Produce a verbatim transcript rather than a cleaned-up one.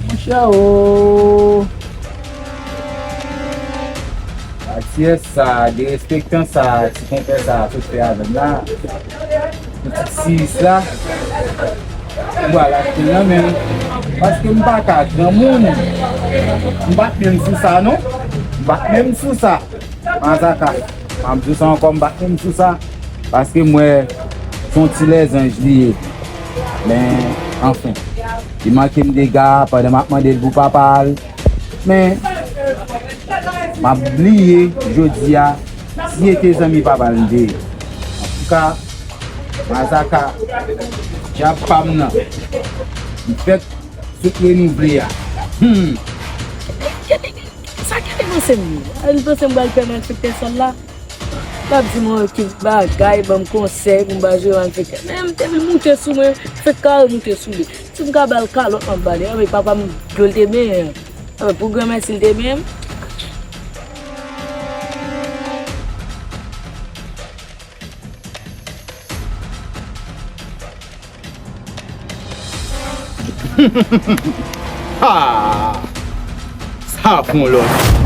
Monchè o. Atyès sa, derespektan sa, ti konpè sa, sot fè avè m la. Ti siris la. M pral achte l nan men l. Paske m pa ka granmoun. M pa t menm sou sa, non. M pa t menm sou sa. Mazaka, m ap di w sa ankò, m pa t menm sou sa. Paske m wè se yon ti lèzanj li ye. Men, anfen. Li manke m dega pandan m ap mande l pou papa l. Men, m ap bliye jodi a, si e te zanmi papa l m te ye. Antouka, Mazaka, dyab pa m nan. M fèk sot renouvle a. Hmm. Sa ki te panse m ye? A, li panse m pral pèmèt enspektè sal la? L ap di mwen ki bagay, ban m konsèy pou m pa jwe malfektè. Men m te vin moute sou mwen, fèk kare moute sou li. Si m ka ba l kalòt, m ap ba li. Anben, papa m, dlo l te benyen. Anben, pou granmèsi l te benyen m. Ha! Sa fon lòt.